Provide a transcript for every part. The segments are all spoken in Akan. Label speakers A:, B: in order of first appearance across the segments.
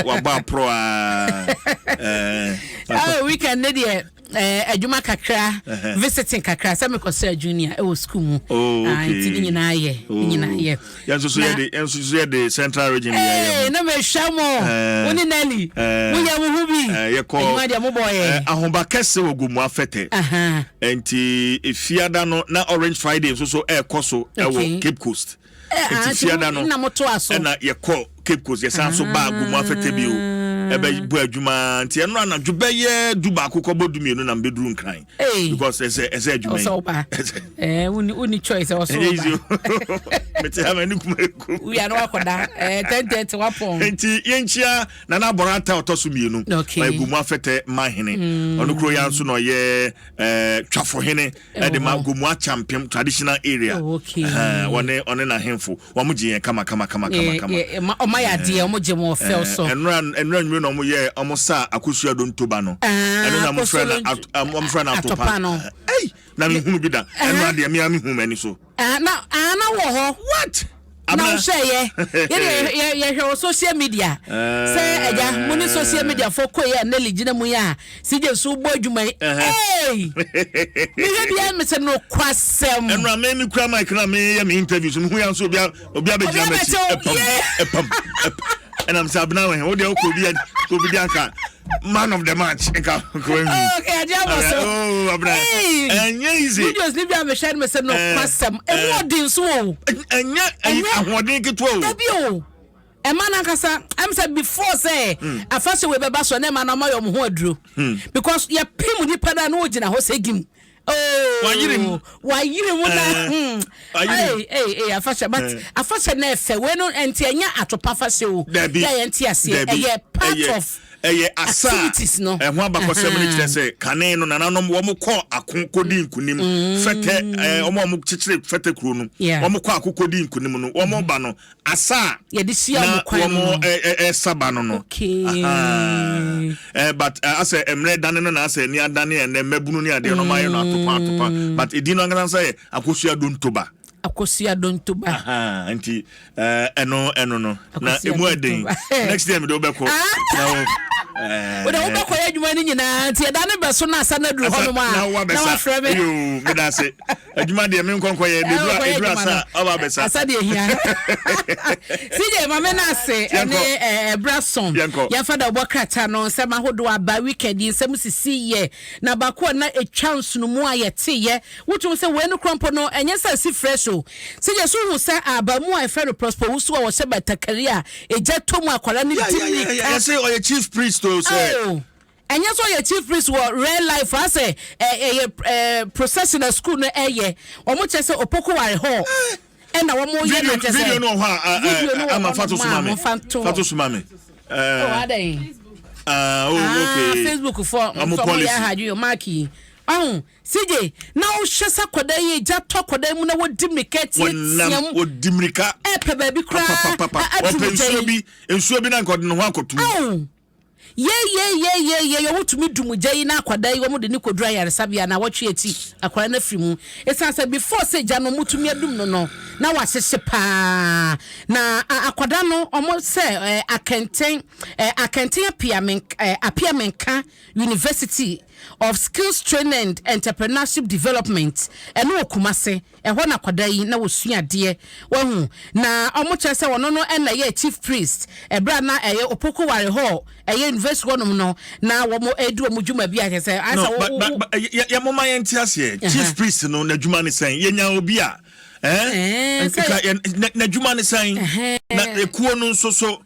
A: Wabɔ aporɔ a.
B: Oh, weekend ne deɛ adwuma kakra, visiting kakra, sɛ mekɔsrɛ Junior ɛwɔ school mu.
A: Oh,
B: Ah,
A: okay.
B: nti ne nyinaa yɛ, ne nyinaa yɛ.
A: Yɛn nso so yɛde, yɛn nso so yɛde Central Region yɛ yɛ
B: Ee, na mehwɛ mo. Wo ne Nelly. Moyɛ mo ho bi.
A: Yɛkɔ
B: Adwuma deɛ mobɔ yɛ.
A: Ahoba kɛse wɔ Gomu Afɛtɛ. Nti Efiada no na Orange Friday nso so ɛrekɔ so ɛwɔ Cape Coast. Nti
B: ah,
A: Fiada no
B: na motoa so.
A: Ɛna yɛkɔ Cape Coast, yɛsan so baa Gomu Afɛtɛ bio ɛbɛ bɔ adwuma. Nti ɛno anadwo bɛyɛ 11 kɔbɔ 12 na mbɛduru Nkran.
B: Hey.
A: Because ɛsɛ adwuma yi.
B: Ɔsɛ ɔba. Woni choice, ɔsɛ
A: Ɛnyɛ easy
B: ɔba.
A: o. Mete ha ma ne kuma eku.
B: Wia no wakɔda. 10:30 wapɔn.
A: Nti yɛnkyia Nana Abɔrata ɔtɔ so mmienu. Ɔyɛ Gomu Afɛtɛ mahene. Ɔno kuro ya nso na ɔyɛ twafohene ɛde ma
B: Ɛwɔ hɔ.
A: Gomu Akyɛmpem traditional area. Wɔne n'ahemfo wɔn gye yɛn kama kama kama kama kama.
B: Ɔma yɛ adeɛ, ɔmo gye mo ɔfɛw so.
A: Ɛnura nwere na ɔmo yɛ ɔmo sa Akosua Dontoba no.
B: Ah,
A: ɛno na ɔmo frɛ no
B: Akosua
A: ɔmo frɛ no
B: Atopa
A: Atopa
B: no.
A: Ɛy, na mi hunu bi da. Ɛnura deɛ mi a mi hu m'ani so.
B: Ah, na wɔ hɔ.
A: What?
B: Na
A: Abena.
B: wohwɛ yɛ yɛde yɛhwɛ wɔ social media sɛ agya mo ne social media fo kɔ yɛ Nelly gyina mu yɛ a CJ so bɔ adwuma yi. Hey! Mehwɛ bia me sɛ no kwasɛm.
A: Ɛnura mi kura mic na mi yɛ mi interview so mi hu yan so obi abɛgyina
B: Obi
A: m'akyi.
B: abɛkyɛw,
A: Ɛpam
B: yeah.
A: ɛpam ɛpam, ɛnam sɛ Abena wɛ o deɛ okɔ obi di anka man of the match nka nka
B: Oh, okay, agye abɔ so.
A: Oh, Abena.
B: Hey!
A: Ɛnyɛ easy.
B: Videos ni bi a mehwɛ no me sɛ no kwasɛm. Emu ɔden so o.
A: Ɛnyɛ ɛyi ahoɔden ketewa o.
B: Dabi o. Ɛma nankasa ɛm sɛ before sɛ afahyɛ wei bɛba so, na ɛma no ɔma yɛ ɔmo ho aduro. Because yɛpem nipa no a na ogyina hɔ sɛ gim. Oh,
A: Wayere mu.
B: Wayere mu na.
A: Wayere mu.
B: Hey, hey, hey, afahyɛ, but afahyɛ na ɛfɛ wei no nti ɛnyɛ atopa afahyɛ o.
A: Dabi.
B: Yɛ yɛn ti aseɛ.
A: Dabi.
B: Ɛyɛ part
A: Ɛyɛ
B: of
A: ɛyɛ asa a
B: activities no.
A: Ɛho abakɔsɛm no kyerɛ sɛ kane no nananom wɔn kɔ ako kɔdi nkunim fɛtɛ wɔn a wɔn kyekyere fɛtɛ kuro no. Wɔn kɔ ako kɔdi nkunim no, wɔn ba no asa a
B: yɛde hyia
A: na
B: wɔn kwan no.
A: Wɔn ɛsaba no. Ahaa. But asɛ mmerɛ dane no na asɛ ani adane, ɛnɛ mmabunu ne adeɛ no ɔmo ayɛ no atopa atopa, but edin no ankasa nsa yɛ Akosua Dontoba.
B: Akosua Dontoba.
A: Aha, nti ɛno no na
B: Akosua
A: emu ɛden.
B: Dontoba.
A: Next year mede wobɛkɔ na wo
B: Wode wobɛkɔ yɛ adwuma no nyinaa nti ɛda ne bɛ so na asa no aduru hɔ nom a
A: na
B: na
A: wabɛsa.
B: wafrɛ me.
A: Yo, meda ase. Adwuma deɛ me nkɔnkɔ yɛ eduru
B: Wokɔyɛ
A: eduru
B: adwuma
A: asa
B: no.
A: ɔba abɛsa.
B: Asa deɛ hia. CJ, mame no ase
A: Yɛnkɔ.
B: ɛne ɛbra som.
A: Yɛnkɔ.
B: Yɛmfa da wobɔ krataa no nsɛm ahodoɔ aba weekend yi, nsɛm sisi yɛ na baako a na ɛtwa nsonomu a yɛteyɛ wotum sɛ wei no korɔ mpo no ɛnyɛ sɛ si fresh o. CJ, so hu sɛ abamu a ɛfrɛ no Prosper Wusu a wɔhyɛ batakari a ɛgya tɔ mu akwara no di mmirika.
A: Yɛsɛ ɔyɛ chief priest o sɛ.
B: Oh, ɛnyɛ sɛ ɔyɛ chief priest wɔ real life, asɛ ɛyɛ procession na school no ɛyɛ ɔmo kyerɛ sɛ Opoku Ware Hall ɛna wɔn yɛ
A: video
B: no kyerɛ sɛ
A: video no wɔ hɔ a
B: video no wɔ
A: ama
B: hɔ
A: fa to
B: nom
A: so
B: a
A: ma me.
B: momfa nto
A: Fa to
B: hɔ.
A: so ma me.
B: Oh, adɛn?
A: Ah, oh,
B: Ah,
A: okay.
B: Facebook fɔ
A: Ɔmo
B: nso ɔmo yɛ
A: policy.
B: ahadwo yɛ mark yi ɔho. CJ, na wohwɛ sɛ akwadaa yi gya tɔ akwadaa mu na wɔdi mirika
A: wɔnam
B: tiatia mu
A: wɔdi mirika
B: ɛpɛ baabi koraa
A: papapapa
B: aduru
A: ɔpɛ
B: gya
A: nsuo
B: yi.
A: bi, nsuo bi na nka ɔde ne ho akɔtum.
B: Aw, yeyeyeyeye, wotumi dum gya yi na akwadaa yi wɔn de ne koduru ayaresabea na wɔtwe akyi akwadaa no afiri mu, esan sɛ before sɛ gya no mutumi adum no na wahyehye paa na akwadaa no wɔn sɛ Akɛntɛn Appiah Menka University of Skills Training and Entrepreneurship Development, ɛno wɔ Kumase ɛhɔ na akwadaa yi na wɔsua adeɛ wɔhu na ɔmo kyerɛ sɛ ɔno no ɛna ɛyɛ chief priest ɛberɛ a na ɛyɛ Opoku Ware Hall, ɛyɛ university hɔnom no na wɔn edi wɔn dwuma bi a kyerɛ sɛ
A: No,
B: asa
A: but yɛ moma yɛn ti aseɛ. Chief priest no n'adwuma ne sɛn? Yɛnya obi a nka n'adwuma ne sɛn na ekuo no nso so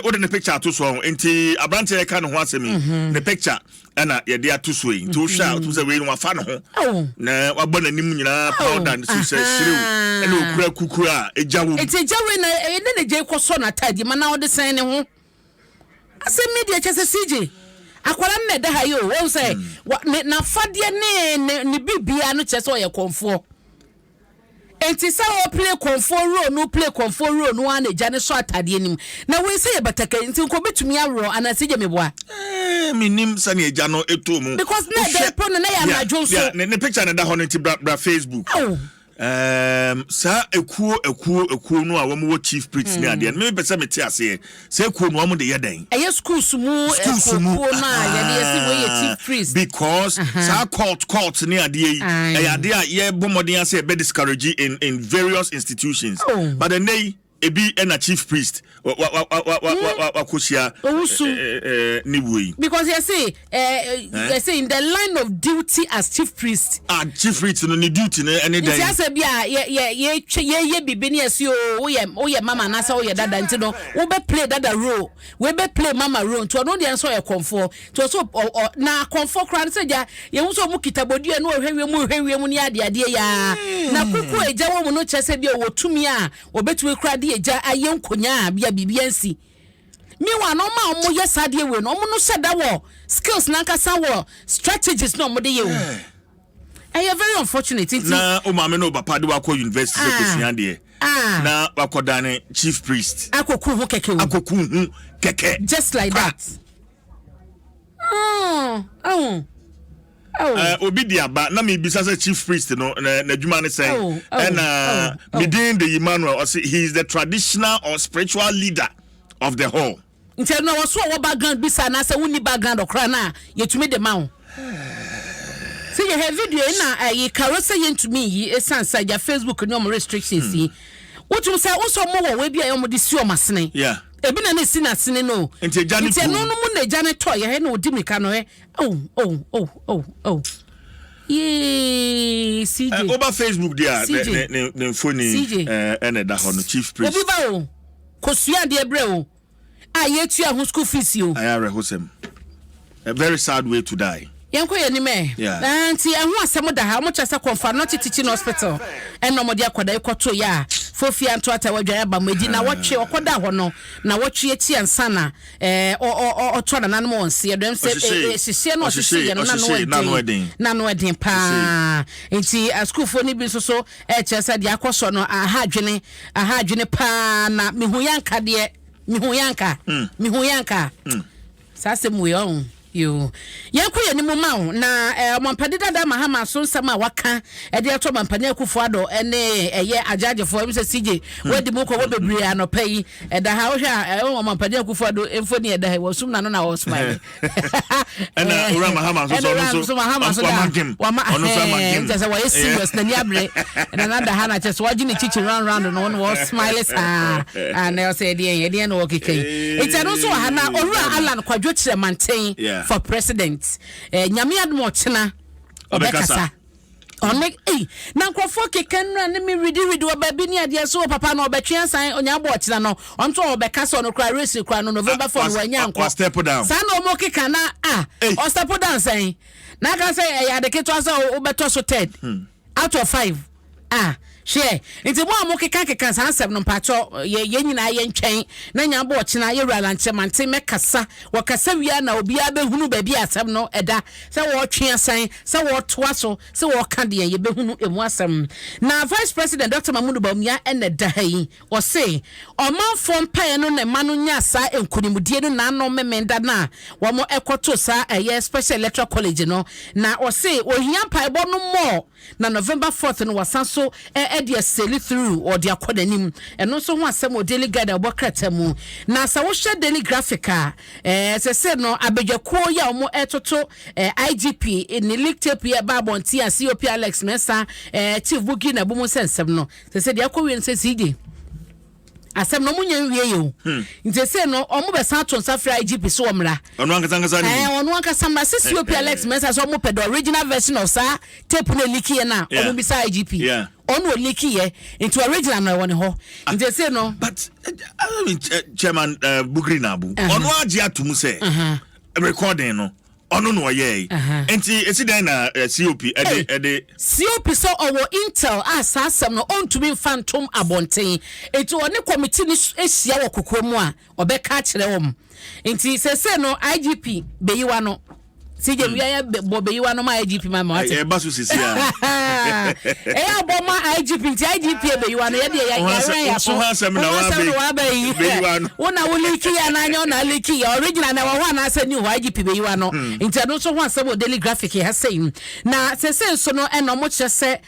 A: wode ne picture ato so ho? Nti aberanteɛ yɛka ne ho asɛm yi, ne picture ɛna yɛde ato so yi. Nti wohwɛ a wotum sɛ wei no wafa ne ho na wabɔ n'anim nyinaa powder so sɛ serew, ɛna okura kuku a ɛgya wɔ mu.
B: Nti gya wei na ɛne ne gya kɔ sɔ n'atadeɛ ma na ɔde sɛn ne ho asɛm mi deɛ kyɛ sɛ CJ, akwadaa no na ɛda ha yi o, wɔn sɛ ne n'afadeɛ ne bibia no kyerɛ sɛ ɔyɛ kɔnfoɔ. Nti sɛ ɔplay kɔnfoɔ role no, play kɔnfoɔ role no ara na gya ne sɔ atadeɛ nim na wei sɛ yɛ bataka nti nko betumi aworɔ anaasɛ gya mi boa.
A: Menim sɛnea agya no ɛtɔ mu.
B: Because na ɛda po no na yɛ anadwo nso.
A: Ne picture na ɛda hɔ no, nti bra bra Facebook.
B: Aw.
A: Saa ekuo ekuo ekuo no a wɔn wɔ chief priest ne adeɛ no, mepɛ sɛ mete aseɛ sɛ ekuo no wɔn de yɛ dɛn?
B: Ɛyɛ schools mu.
A: Schools mu.
B: Ekuo no a yɛde yɛsi wei yɛ chief priest.
A: Because saa cult cult ne adeɛ yi, ɛyɛ adeɛ a yɛbɔ mmɔden ase ɛbɛ discourage in various institutions. But ɛnɛ yi ebi ɛna chief priest wa wa wa wa wa wa wakɔhyia
B: Owusu.
A: Ne wuo yi.
B: Because yɛsɛ in the line of duty as chief priest.
A: Ah, chief priest no ne duty no ɛne
B: nti
A: dɛn?
B: Asɛ bi a yɛ yɛ yɛtwe yɛyɛ bibi ne yɛsi o, woyɛ mama anaasɛ woyɛ dada, nti no wobɛ play dada role, wobɛ play mama role, nti ɔno deɛ nso ɔyɛ kɔnfoɔ, nti ɔso ɔ ɔ na kɔnfoɔ koraa no sɛ gya yɛhu sɛ ɔmo kita bodua no, ɔhwɛ wiem, ɔhwɛ wiem ne adeadeɛ yaa na kuku a egya wɔ mu no kyerɛ sɛ bi a ɔwɔ tumi a ɔbɛtumi koraa de egya ayɛ nkonyaa a bi a biribi ansi. Meanwhile no, ɔmo a ɔmo yɛ saa adeɛ wei no, ɔmo no hyɛ da wɔ skills nankasa, wɔ strategies na ɔmo de yɛ o. Ɛyɛ very unfortunate, nti
A: na o maame ne o papa de wakɔ university sɛ kosua adeɛ na wakɔdane chief priest.
B: Akɔku ho kɛkɛ o.
A: Akɔku ho kɛkɛ.
B: Just like
A: Kwa.
B: that. Oh.
A: Obi di aba na mebisa sɛ chief priest no n'adwuma ne sɛn?
B: Oh,
A: ɛna medin de Emmanuel, ɔse he is the traditional or spiritual leader of the hall.
B: Nti ɛno wɔ so a wɔ background bi sa anaasɛ wonni background ɔkora no a yɛtumi de ma wo sɛ yɛhwɛ video yi na ɛyi karo sɛ yɛntumi yi, ɛsiane sɛ agya Facebook ne ɔmo restrictions yi, wotumi sɛ wosɛ ɔmo wɔ wei bi a ɔmo de si ɔmo asene. Ebi na ne si n'asene no.
A: Nti agya ne
B: nti
A: kum.
B: Ɛno no mu na agya ne tɔ yɛhɛ na ɔdi mirika no ɛ. Oh, yee, CJ.
A: Woba Facebook deɛ a,
B: CJ.
A: ne mfoni
B: CJ.
A: ɛna ɛda hɔ no, chief priest.
B: Obi ba o, kosua adeɛ brɛ o a yɛtua ho school fees o.
A: Ayɛ awerɛhosɛm, a very sad way to die.
B: Yɛnkɔ yɛn anim ɛ. Nti ɛho asɛm da ha, ɔmo kyerɛ sɛ Kɔmfo Anɔkye Teaching Hospital ɛna ɔmo de akɔda yi kɔto yɛ a fofia ntoata wadwan aba mu edi na wɔtwe ɔkɔda hɔ no na wɔtwe akyi ansa na ɔtɔ nananom wɔn se ɛdɔm sɛ
A: Ɔhyehyee.
B: Hyehyɛ no, ɔhyehyee yɛ no na no
A: Ɔhyehyee, na ano
B: ɛden
A: ɛden.
B: Na no ɛden paa, nti asukuufoɔ no bi nso so ɛkyerɛ sɛ deɛ akɔ so no aha adwene paa, na mihu yanka deɛ mihu yanka mihu yanka saa asɛm wei ɔho yo. Yɛnkɔ yɛn anim ma wo na ɔmampanin dada Mahama so nsɛm a waka ɛde ato ɔmampanin Akufo Addo ɛne ɛyɛ agyagyefoɔ ɛmu sɛ CJ wadi mu kɔwɔ bebree anɔpa yi. Ɛda ha wohwɛ a, ɛwɔ ɔmampanin Akufo Addo mfoni ɛda ha, wɔsum n'ano na wɔsmile.
A: Ɛna Owura Mahama nso so, ɔno nso
B: Mahama nso da
A: wama gem.
B: Wama
A: Ɔno nso ama gem.
B: Kyerɛ sɛ wɔyɛ serious, n'ani abere ɛna nada ha na kyerɛ sɛ wɔagye ne kyikyi round round no na wɔsmile saa a na ɔsɛ ɛdeɛn na wɔkeka yi. Nti ɛno nso wɔ ha na Owura Alan Kwadwo Kyerɛmanten for president, Nyame adom, ɔkyena ɔbɛkasa. Ɔne ei na nkurɔfoɔ keka nnura ne me redi wɔ baabi ne adeɛ so wɔ papa no ɔbɛtwe asan ɔnya abɔ ɔkyena no, ɔno nso ɔbɛka sɛ ɔno kora race kora no November 4 no wanya
A: Wa
B: nkɔ.
A: step down.
B: Saa na ɔmo keka na a
A: Ei.
B: ɔstep down sɛn na aka sɛ ɛyɛ ade ketewa sɛ wobɛtɔ so third out of five a hwɛ. Nti mo a mo keka keka saa nsɛm no, mpakyɛ yɛ yɛn nyinaa yɛn twɛn na nya abɔ ɔkyena yɛwura Alan Kyerɛmanten mɛkasa. Wɔkasa wia na obiara bɛhunu baabi a asɛm no ɛda, sɛ wɔretwe asan, sɛ wɔretoa so, sɛ wɔreka deɛ, yɛbɛhunu emu asɛm. Na Vice President Dr Mahmoud Bawumia ɛna da ha yi, ɔse ɔmanfoɔ mpaeɛ no na ɛma no nya saa nkonimdie no n'ano memenda no a wɔn ɛkɔto saa ɛyɛ Special Electoral College no, na ɔse ohia mpaebɔ no mmɔɔ na November 4th no wasan so ɛde asail through, ɔde akɔ n'anim. Ɛno nso ho asɛm wɔ Daily Guide a wɔbɔ krataa mu. Na sɛ wohyɛ Daily Graphic a, ɛsɛ sɛ no abadwakuo yi a wɔn ɛtoto IGP ne leak tape yi a ɛba abɔnten a COP Alex Mensah, Chief Bugi na ɛbɔ mu sɛ nsɛm no sɛ deɛ akɔ wie no sɛ CJ asɛm no ɔmo nya nwie yɛ o. Nti sɛ no ɔmo bɛsan ato nsa frɛ IGP so wɔ mmra.
A: Ɔno ankasa ankasa ne
B: Ɔno ankasa mmra sɛ COP Alex Mensah sɛ ɔmo pɛ the original version of saa tape no eleak yɛ no a, ɔmo bisa IGP. Ɔno oleak yɛ, nti original no ɛwɔ ne hɔ, nti sɛ no
A: But I mean, Chairman Bugri Nabu, ɔno agye ato mu sɛ recording no ɔno na ɔyɛɛ. Nti esi dɛn na COP ɛde ɛde
B: COP sɛ ɔwɔ intel a saa asɛm no ɔntumi mfa ntom abɔnten, nti ɔne committee no ahyia wɔ kokoa mu a ɔbɛka akyerɛ wɔn. Nti sɛsɛ no IGP bɛyiwa no. CJ, wia yɛ bɔ bɛyiwa no ma IGP ma ma wate.
A: Ɛba so sisi a.
B: Ɛyɛ abɔ ma IGP, nti IGP bɛyiwa no, yɛdeɛ yɛwɛn yɛ so.
A: Ho asɛm na
B: Ho asɛm na waba yi.
A: Bɛyiwa no.
B: Wo na wo leak yɛ anaa nyɛ wo na leak yɛ? Original na ɛwɔ hɔ anaasɛ new hɔ? IGP bɛyiwa no, nti ɛno nso ho asɛm wɔ Daily Graphic ha sɛyi. Na sese nso no, ɛna ɔmo kyerɛ sɛ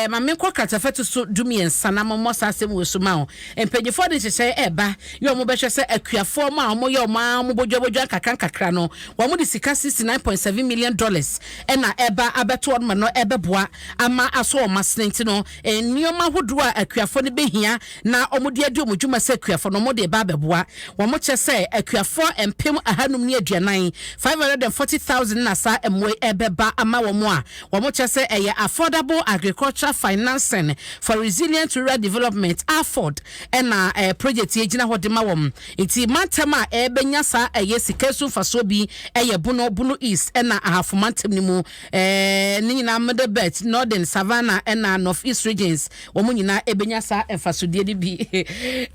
B: maame nkɔ kratafa to so 13 na mɔmmɔ saa asɛm wɔ so ma o. Mpanyinfoɔ de nhyehyɛ ɛɛba yɛ ɔmo bɛhwɛ sɛ akuafoɔ mu a ɔmo yɛ ɔmo a ɔmo bodwabodwa nkakra nkakra no, wɔn de sika $69.7 million ɛna ɛba abɛto wɔn ma no ɛbɛboa ama aso wɔn asene. Nti no, nneɛma ahodoɔ a akuafoɔ no bɛhia na wɔn de adi wɔn dwuma sɛ akuafoɔ no, wɔn de ba abɛboa wɔn. Kyɛ sɛ akuafoɔ 540,000, 540,000, na saa mmoa yi ɛbɛba ama wɔn a wɔn kyɛ sɛ ɛyɛ Affordable Agricultural Financing for Resilient Rural Development, AFORD, ɛna project yi gyina hɔ de ma wɔn. Nti mantam a ɛbɛnya saa ɛyɛ sika so mfasoɔ bi ɛyɛ Bono, Bono East ɛna Ahafo mantam no mu, ne nyinaa Middle Belt, Northern, Savannah ɛna North East regions, wɔn nyinaa ɛbɛnya saa mfasodeɛ no bi.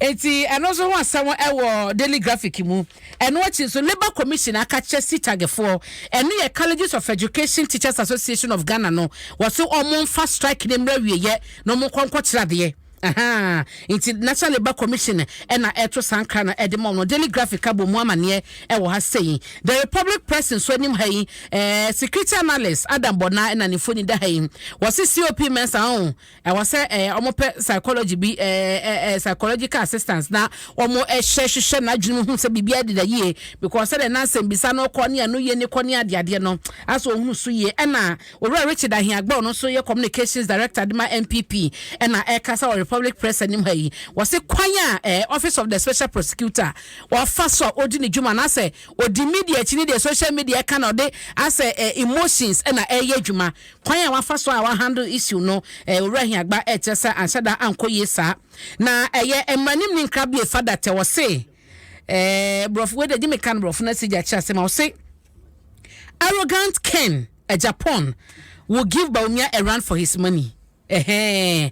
B: Nti ɛno nso ho asɛm ɛwɔ Daily Graphic mu. Ɛno akyi nso, Labour Commission aka kyerɛ CETAG foɔ, ɛno yɛ Colleges of Education Teachers Association of Ghana no, wɔso ɔmo mfa strike ne mmerɛ wieyɛ na ɔmo nkɔ nkɔkyerɛ adeɛ. Nti National Labour Commission ɛna ɛto saa nkra no ɛde ma no. Daily Graphic abɔ mu amaneɛ ɛwɔ ha sɛyi. The Republic Press nso anim ha yi, security analyst Adam Bɔna ɛna ne mfoni da ha yi. Wɔsi COP Mensa ɔn ɛwɔ sɛ ɔmo pɛ psychology bi, ɛɛ ɛɛ psychological assistance na ɔmo ɛhyɛ hyehyɛ n'adwene mu hu sɛ biribi adeda yie, because sɛdeɛ nansɛm bisa no kɔ ne ano yie ne kɔ ne adeadeɛ no asɛ ohun so yie. Ɛna Owura Richard Ahiagba, ɔno nso yɛ communications director de ma NPP, ɛna ɛkasa wɔ Republic Press anim ha yi. Wɔsi kwan a Office of the Special Prosecutor wɔfa so a odi ne dwuma n'asɛ odi media akyi ne deɛ social media ɛka na ɔde asɛ emotions ɛna ɛyɛ adwuma, kwan a wafa so a wahandle issue no, Owura Ahiagba ɛkyerɛ sɛ anhyɛda ankɔ yie saa. Na ɛyɛ mmaranim ne nkrabea fada tɛ wɔ se borɔfo wei de gye mi ka no borɔfo na si gya kyerɛ asɛm a wɔse arrogant Ken Agyapong will give Bawumia a run for his money. Ɛhɛn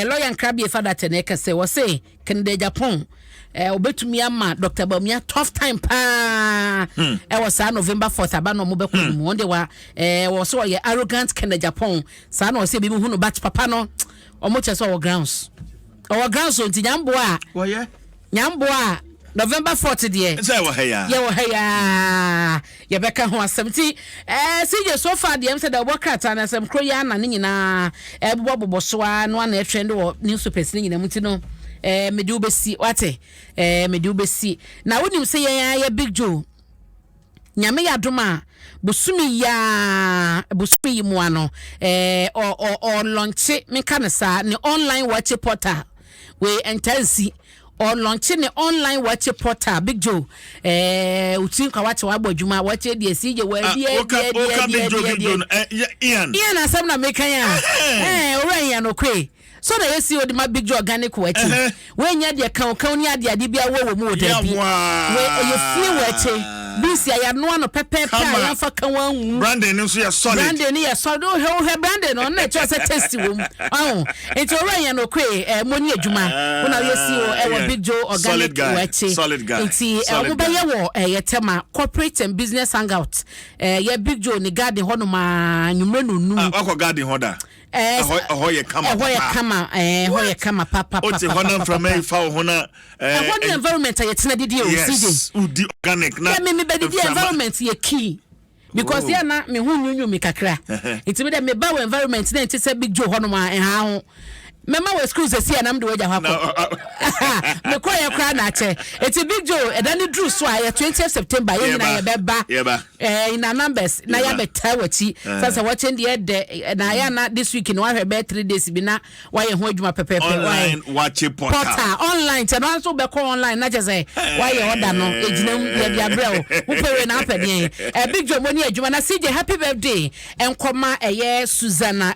B: lawyer nkrabea fada tɛ na ɛka sɛ wɔse Kennedy Agyapong obetumi ama Dr Bawumia tough time paa ɛwɔ saa November 4th aba na ɔmo bɛkɔ no mu. Wɔn de wa wɔ so ɔyɛ arrogant Ken Agyapong saa na ɔsɛ ebi mu hu no, but papa no, ɔmo kyerɛ sɛ ɔwɔ grounds, ɔwɔ grounds o. Nti nyamboa a
A: wɔyɛ
B: nyamboa a November 4th deɛ
A: sɛ ɛwɔ ha yi a.
B: Yɛwɔ ha yaa, yɛbɛka ho asɛm. Nti CJ, so far deɛ m sɛ deɛ wɔbɔ krataa no asɛm kuro yi ana ne nyinaa ɛbobɔ bobɔ so a no ana ɛtrend wɔ newspapers ne nyinaa mu. Nti no, mede wo bɛsi wate, mede wo bɛsi. Na wonim sɛ yɛn ayɛ Big Joe, Nyame yɛ adom a, bosome yaa bosome yi mu ano ɔ ɔ ɔlaunch, menka no saa, ne online wɔkye portal wei ɛnta nsi. Ɔlaunch ne online wɔkye portal. Big Joe, otiri nkwa wakye wabɔ adwuma wɔkye deɛ si gye wɔadi adi adi adi adi adi.
A: Ian.
B: Ian asɛm na meka yi a, owura Ian Okoe so na yɛsi odi ma Big Joe Organic wɔkye wɔnyɛ deɛ kankan ne ade ade bi awɔ wɔ mu wɔ daabi. Wɔ ɛyɛ fie wɔkye bi si a yɛanoa no pɛpɛɛpɛ a
A: Kama.
B: yɛmfa ka wɔn anwu.
A: Branding no nso yɛ solid.
B: Branding no yɛ solid. Wohwɛ, wohwɛ branding no, ɔno na ɛkyerɛ sɛ taste wɔ mu ɔho. Nti owura yɛn no koe mo ne adwuma wo na woyɛ CEO ɛwɔ Big Joe Organic
A: Solid guy.
B: wɔakyi.
A: Solid guy.
B: Nti
A: Solid
B: ɔmo bɛyɛ wɔ ɛyɛ Tema Corporate and Business Hangout, yɛ Big Joe ne garden hɔnom a nwummerɛ no num.
A: Ah, wakɔ garden hɔ da? Ɛhɔ yɛ kama
B: Ɛhɔ yɛ
A: papa.
B: kama, ɛhɔ yɛ kama papa.
A: Wote hɔ na mframa yi fa wo ho na
B: Ɛhɔ ne environment a yɛtena didi o, CJ.
A: Yes, wodi organic na
B: yɛ me bɛdidi
A: mframa-
B: environment yɛ key because
A: Oh.
B: yɛ na me ho nwunwu mi kakra, nti mi dɛ me ba wɔ environment na nti sɛ Big Joe hɔnom a ɛha ho mɛma wɔ school sɛ si ɛnam de wagya hɔ
A: Na,
B: akɔ mekɔ yɛ koraa na akyɛ. Eti Big Joe ɛda ne duru so a yɛ 20 September, yɛn nyinaa
A: Yɛba.
B: yɛbɛba.
A: Yɛba.
B: In our numbers na
A: Yɛba.
B: yɛabɛtaa w'akyi sɛ wɔkyɛn deɛ ɛdɛ na yɛ ana this week no wahwɛ bɛyɛ 3 days bi na wayɛ ho adwuma pɛpɛɛpɛ.
A: Online wakye portal.
B: Portal online kyɛ no nso bɛkɔ online na kyɛ sɛ wayɛ ɔda no egyina mu yɛde abrɛ wo, wopɛ wei na apɛ deɛn. Big Joe mo ne adwuma. Na CJ, happy birthday nkɔma ɛyɛ Susanna.